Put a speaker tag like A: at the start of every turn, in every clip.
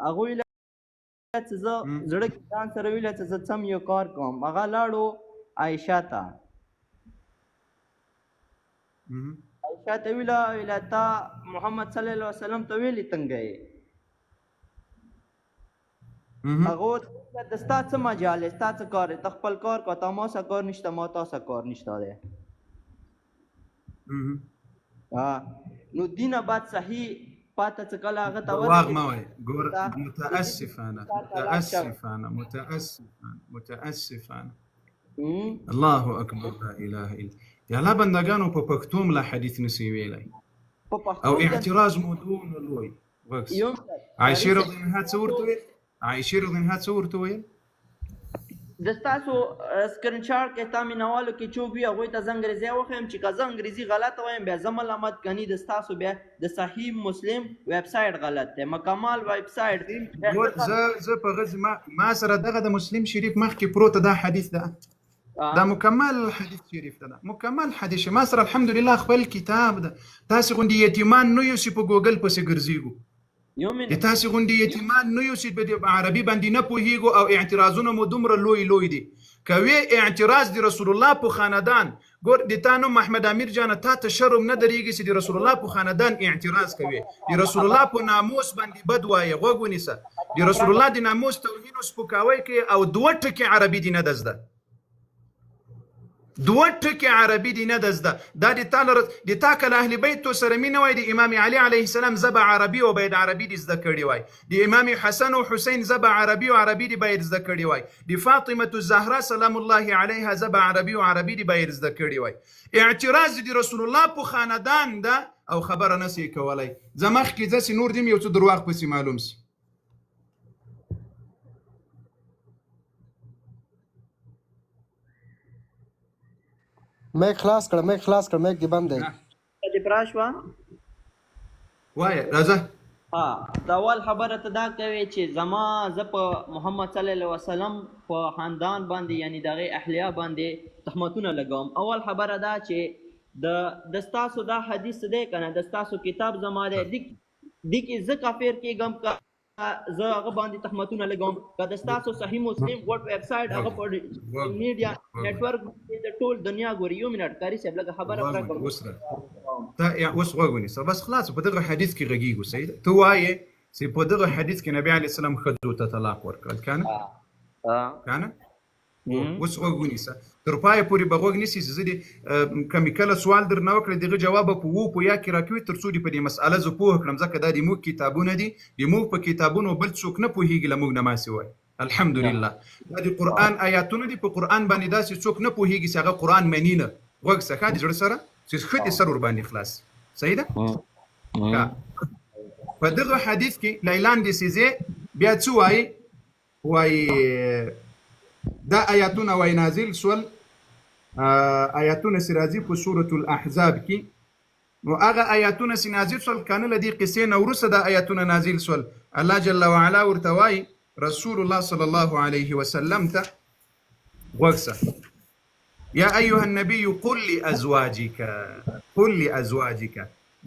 A: هغه ویل چې زه زړه کې ځان سره ویل چې زه څم یو کار کوم. هغه لاړو عایشه ته، عایشه ته ویله، ویله تا محمد صلی الله علیه وسلم ته ویلې څنګه یې؟ هغه ورته ویله د ستا څه مجال دی، ستا څه کار دی، ته خپل کار کوه، تا ما سره کار نشته، ما تا سره کار نشته دی. نو دینه بعد صحیح پاته څه کله هغه ته
B: درواغ مه وایه ګوره. متاسفانه متاسفانه متاسفانه متاسفانه. الله اکبر، لا اله الا د الله. بندګانو په پښتو هم لا حدیث نسی ویلی او اعتراض مو دونه لوی. غوږ عایشې رضی الله عنها څه ورته ویل؟ عایشې رضی الله عنها څه ورته ویل؟
A: د ستاسو سکرین شاټ کې تا مینوالو کې چوک وي، هغوی ته زه انګریزي وښیم چې که زه انګریزي غلطه وایم بیا زه ملامت، کني د ستاسو بیا د صحیح مسلم ویب سایټ غلط دی، مکمل ویب سایټ.
B: زه په غز ما سره دغه د مسلم شریف مخکې پروت دا حدیث ده، دا مکمل حدیث شریف ده، مکمل حدیث ما سره الحمدلله خپل کتاب ده. تاسو غوندې یتیمان نه یو چې په ګوګل پسې ګرځېږو، د تاسې غوندې یتیمان نه یو چې په عربي باندې نه پوهیږو او اعتراضونه مو دومره لوی لوی دي. کوي اعتراض د رسول الله په خاندان. ګور د تا نوم محمد امیر جانه، تا ته شرم نه درېږي چې د رسول الله په خاندان اعتراض کوي، د رسول الله په ناموس باندې بد وایې؟ غوږ ونیسه، د رسول الله د ناموس توهین او سپکاوی کوي او دوه ټکي عربي دې نه ده زده، دوه ټکي عربي دي نه ده زده. دا د تا لره د تا که له اهل بیتو سره مینه وای، د امام علي علیه السلام زبه عربي او باید عربي دي زده کړې وای، د امام حسن او حسین زبه عربي او عربي دي باید زده کړې وای، د فاطمة الزهرا سلام الله علیها زبه عربي او عربي دي باید زده کړې وای. اعتراض د رسول الله په خاندان ده او خبره نه سي کولای. ځه مخکې ځه چې نور دې یو څه درواغ پسې معلوم سي.
C: میک خلاص کړه، میک خلاص کړه، میک دی بند دی.
A: دې پرا شوه؟
B: وایه راځه.
A: ها، د اول خبره ته دا کوي چې زما زه په محمد صلی الله علیه وسلم په خاندان باندې، یعنی دغه اهلیا باندې تهمتونه لګوم. اول خبره دا چې د ستاسو دا حدیث دی کنه، د ستاسو کتاب زما دی، دی کې زه کافر کېږم که زه هغه باندې تهمتونه لګوم؟ که د ستاسو صحیح مسلم غوټ ویب سایټ هغه په میډیا نتورک باندې د ټول دنیا ګوري. یو منټ قاري صاحب، لږه خبره پوره کړم.
B: اوس ته اوس غوږ ونیسه، بس خلاص. په دغه حدیث کې غږیږو، صحیح ده؟ ته وایې چې په دغه حدیث کې نبی علیه السلام ښځو ته طلاق ورکړل که نه؟ که نه؟ اوس غوږ ونیسه، تر پایه پورې به غوږ نیسي چې زه دې که مې کله سوال درنه وکړی دغه جواب به په وو په یا کې راکوي، تر څو دې په دې مسئله زه پوه کړم، ځکه دا د موږ کتابونه دي، د موږ په کتابونو بل څوک نه پوهیږي له موږ نه ما سوای. الحمدلله دا د قرآن آیاتونه دي، په قرآن باندې داسې څوک نه پوهیږي چې هغه قرآن مني نه. غوږ سه ښه د زړه سره چې ښه دې سر ورباندې خلاص. صحیح ده؟ په دغه حدیث کې لیلان دې سیزې بیا څه وایي؟ وایي دا آیاتونه وایي نازل سول، آیاتونه چې راځي په سورة الاحزاب کې. نو هغه آیاتونه چې نازل سول کنه، له دې قصې نه وروسته دا آیاتونه نازل سول. الله جل وعلا ورته وایي رسول الله صلی الله علیه وسلم ته، غوږ سه، یا ایها النبی قل لازواجک، قل لازواجک.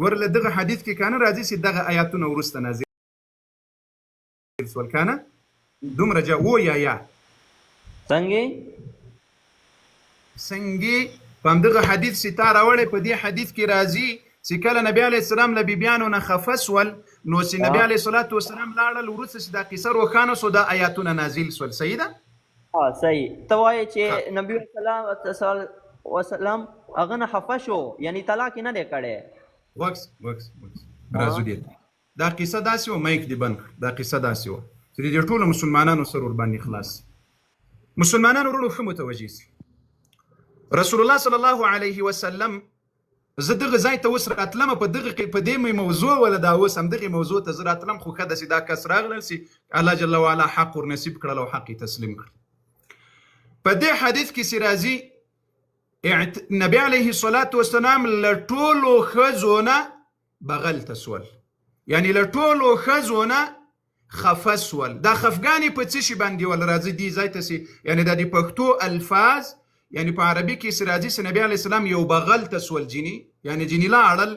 B: ګوره له دغه حدیث کې کنه راځي چې دغه آیاتونه وروسته نازل سول کنه؟ دومره جا و یا یا
A: څنګه
B: څنګه په همدغه حدیث چې تا راوړی، په دې حدیث کې راځي چې کله نبی علیه السلام له بیبیانو نه خفه سول، نو چې نبی علیه الصلاة والسلام لاړل، وروسته چې دا قصه روښانه سو دا آیاتونه نازل سول. صحیح ده؟
A: ها صحیح. ته وایې چې نبی صلی وسلم هغه نه خفه شو، یعنی طلاق یې نه دی کړی؟
B: غوږ غوږ غوږ، راځو دې ته. دا قصه داسې وه، مایک دې بند کړ. دا قصه داسې وه چې د دې ټولو مسلمانانو سر ورباندې خلاص سي. مسلمانانو وروڼو ښه متوجه سي، رسول الله صلی الله علیه وسلم، زه دغه ځای ته اوس راتلم، په دغه په دې مې موضوع وله، دا اوس همدغې موضوع ته زه راتلم، خو ښه ده چې دا کس راغلل چې الله جل وعلا حق ور نصیب کړل او حق یې تسلیم کړ. په دې حدیث کې چې راځي نبی علیه الصلاة والسلام له ټولو ښځو نه بغل ته سول، یعنی له ټولو ښځو نه خفه سول. دا خفګانې په څه شي باندې ول؟ راځي دې ځای ته سي، یعنی دا د پښتو الفاظ، یعنی په عربي کې چې راځي چې نبی علیه السلام یو بغل ته سول، جینی یعنی جینی لاړل.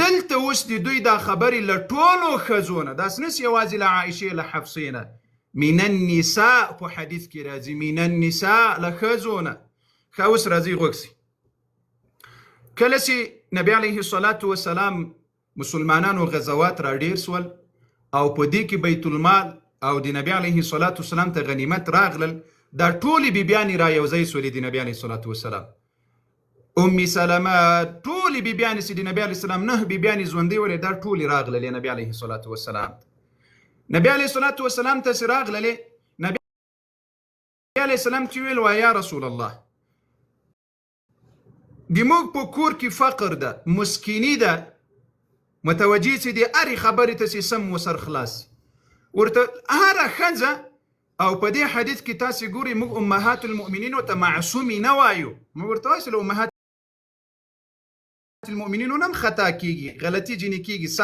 B: دلته اوس د دوی دا خبرې له ټولو ښځو نه، داسې نه چې یوازې له عایشې له حفصې نه، من النساء په حدیث کې راځي، من النساء له ښځو نه. ښه اوس راځئ غوږ سئ. کله چې نبی علیه الصلاة والسلام مسلمانانو غزوات را ډیر سول او په دې کې بیت المال او د نبی علیه الصلاة والسلام ته غنیمت راغلل، دا ټولې بیبیانې را یوځای سولې د نبی علیه الصلاة والسلام. ام سلمه ټولې بیبیانې چې د نبی علیه السلام نه بیبیانې ژوندۍ ولې، دا ټولې راغللې نبی علیه الصلاة والسلام. نبی علیه الصلاة والسلام ته چې راغللې، نبی علیه السلام چې ویل وایه یا رسول الله، د موږ په کور کې فقر ده، مسکینی ده، متوجه چې د هرې خبرې ته چې سم وسر خلاص ورته هره ښځه. او په دې حدیث کې تاسې ګورئ موږ امهات المؤمنینو ته معصومې نه وایو، موږ ورته وایو چې له امهات المؤمنینو نه هم خطا کیږي، غلطي ځینې کیږي.